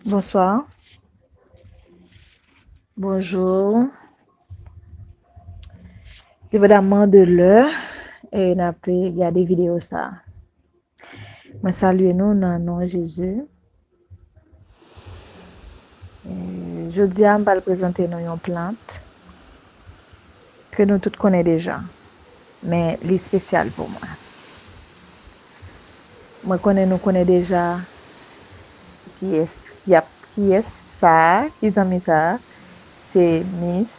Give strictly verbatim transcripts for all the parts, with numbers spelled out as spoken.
Bonsoir. Bonjou. Depandamman de lè e n ap gade videyo sa a. Mwen salye nou nan non Jezi. E jodi a, m pral prezante nou yon plant ke nou tout konnen deja, men li espesyal pou mwen. Mwen konnen nou konnen deja kiyès y ap, kiyès sa a, ki zanmi sa a, se Miss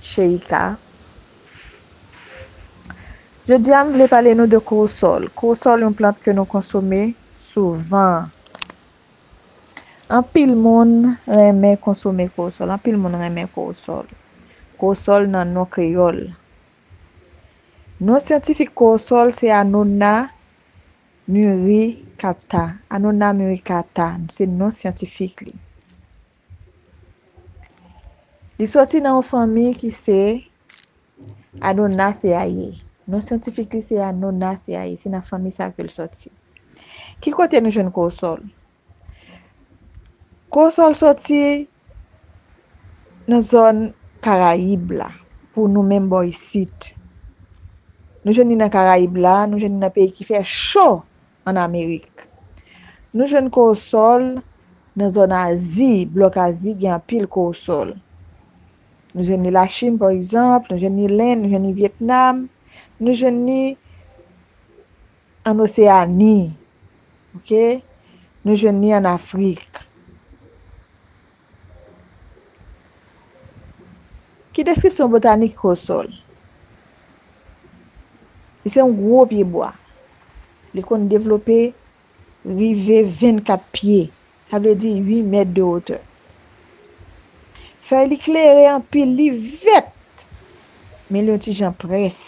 Sheika. Jodi a, m vle pale nou de kowosòl. Kowosòl, yon plant ke nou konsome souvan. Anpil moun renmen konsome kowosòl. Anpil moun renmen kowosòl. Kowosòl nan non kreyòl. Non syantifik kowosòl se Annona muricata. Annona muricata, se non syantifik li. Li soti nan yon fanmi ki se Annonaceae. Non syantifik li se Annonaceae. Se nan fanmi sa ke l soti. Ki kote nou jwenn kowosòl? Kowosòl soti nan zòn Karayib la, pou nou menm bò isit. Nou jwenn li nan Karayib la, nou jwenn li nan peyi ki fè cho ann Amerik. Nou jwenn kowosòl nan zòn Azi, blòk Azi gen anpil kowosòl. Nou jwenn li Lachin, pa egzanp, nou jwenn li Lenn, nou jwenn li Vyetnam, nou jwenn li ann Oseyani, oke? Nou jwenn li ann Afrik. Ki deskripsyon botanik kowosòl? Li se yon gwo pyebwa. Li konn devlope rive vennkat pye, sa vle di uit mèt de wotè. Fèy li klere anpil, li vèt, men li yon ti jan près.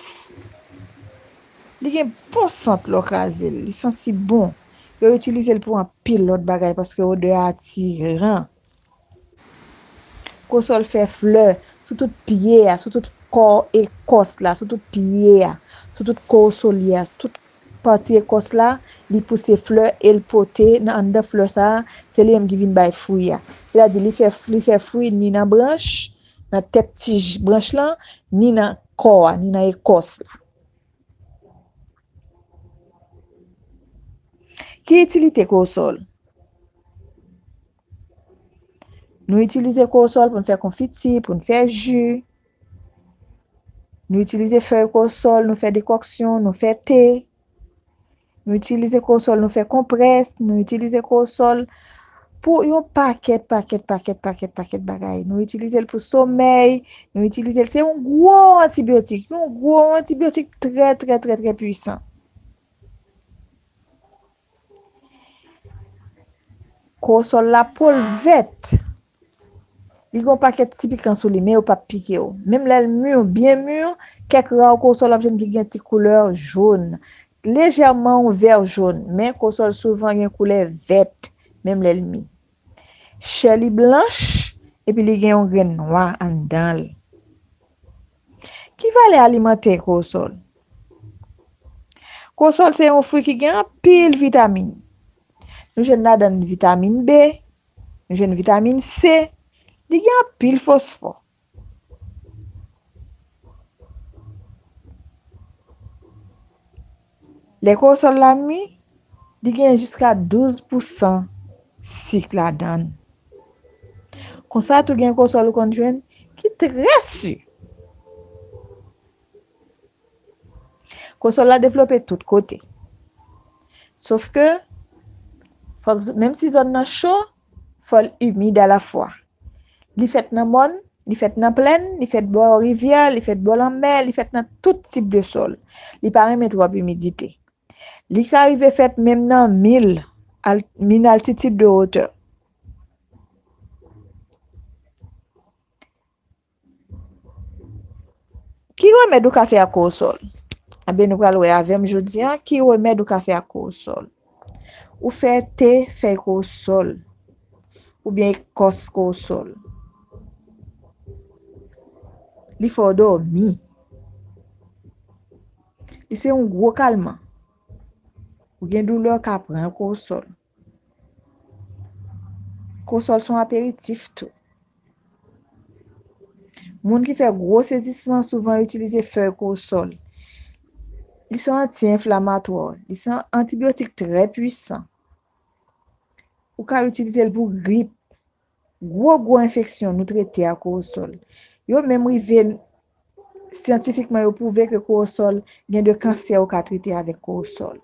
Li gen bon sant lè w kraze l, li santi bon. Yo itilize l pou anpil lòt bagay paske odè a atiran. Kowosòl fè flè sou tout pye a, sou tout kò ekòs la, sou tout pye a, sou tout kowosòlye a, tout pati ekòs la, li pouse flè e l pote nan anndan flè sa a, se li menm ki vin bay fwi a. Sètadi li fè, li fè fwi ni nan branch, nan tèt tij branch lan, ni nan kò a, ni nan ekòs la. Ki itilite kowosòl? Nou itilize kowosòl pou n fè konfiti, pou n fè ji. Nou itilize fèy kowosòl, nou fè dekòksyon, nou fè te. Nou itilize kowosòl, nou fè konprès, nou itilize kowosòl pou yon pakèt, pakèt, pakèt, pakèt, pakèt bagay. Nou itilize l pou somèy, nou itilize l, se yon gwo antibyotik, yon gwo antibyotik trè, trè, trè, trè pwisan. Kowosòl la, po l vèt. Li gen yon pakèt ti pikan sou li, men yo p ap pike w. Menm lè l mi, byen mi, kèk ra kowosòl w ap jwenn ki gen ti koulè jòn. Lejèman yon vè jòn, men kowosòl souvan gen koulè vèt, menm lè l mi. Chè li blanch, epi li gen yon grenn nwa anndan l. Ki valè alimantè kowosòl? Kowosòl se yon fwi ki gen anpil vitamin. Nou jwenn ladan l vitamin B, nou jwenn vitamin C, li gen anpil fosfò. Lè kowosòl la mi, li gen jiska douz pousan sik ladan l. Konsa tou gen kowosòl ou konn jwenn ki trè si. Kowosòl la devlope tout kote. Sof ke, fòk, menm si zòn nan cho, fò l imid alafwa. Li fèt nan mòn, li fèt nan plèn, li fèt bò rivyè, li fèt bò lanmè, li fèt nan tout tip de sòl. Li pa renmen twòp imidite. Li ka rive fèt menm nan mil, al-, mil altitid de wotè. Ki remèd ou ka fè ak kowosòl? Enben, nou pral wè avè m jodi a, ki remèd ou ka fè ak kowosòl? Ou fè te fèy kowosòl, oubyen ekòs kowosòl. Li fè w dòmi. Li se yon gwo kalman. Ou gen doulè, w ka pran kowosòl. Kowosòl se yon aperitif tou. Moun ki fè gwo sezisman souvan itilize fèy kowosòl. Li se yon anti-enflamatwa, li se yon antibiyotik trè pwisan. Ou ka itilize l pou grip, gwo gwo enfeksyon nou trete ak kowosòl. Yo menm rive, syantifikman yo pwouve ke kowosòl, gen de kansè ou ka trete avèk kowosòl.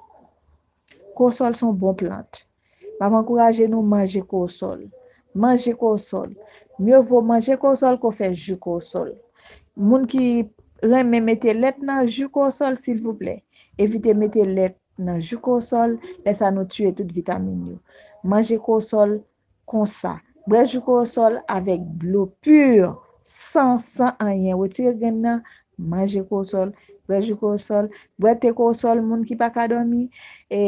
Kowosòl se yon bon plant. M ap ankouraje nou manje kowosòl. Manje kowosòl. Mye vo manje kowosòl ke w fè ji kowosòl. Moun ki renmen mete lèt nan ji kowosòl, silvouplè, evite mete lèt nan ji kowosòl, lè sa nou tiye tout vitamin yo. Manje kowosòl konsa. Bwè ji kowosòl avèk dlo pi, san, san anyen. Retire grenn nan, manje kowosòl, bwè ji kowosòl, bwè te kowosòl, moun ki pa ka dòmi. E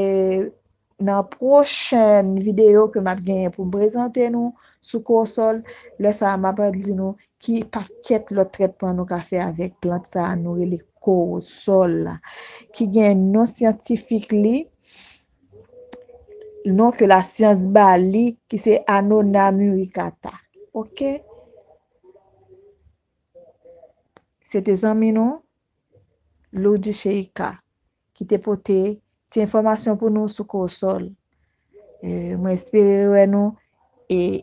nan pwochèn videyo ke m ap genyen pou m prezante nou sou kowosòl, lè sa a m ap di nou ki pakèt lòt trètman nou ka fè avèk plant sa a nou rele kowosòl la, ki gen non syantifik li, non ke lasyans ba li, ki se Annona muricata. Oke? Se te zanmi nou, Lourdy Sheika, ki te pote ti enfòmasyon pou nou sou kowosòl. E, mwen espere wè nou e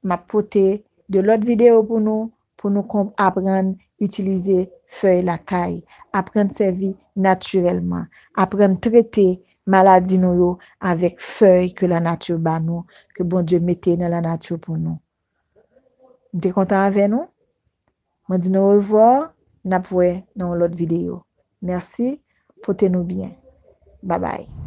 m ap pote de lòt videyo pou nou, pou nou konp-, aprann itilize fèy lakay, aprann sèvi natirèlman, aprann trete maladi nou yo avèk fèy ke lanati ba nou, ke Bondye mete nan lanati pou nou. M te kontan avè nou. Mwen di nou orevwa, n ap wè nan yon lòt videyo. Mèsi, pote nou byen. Babay.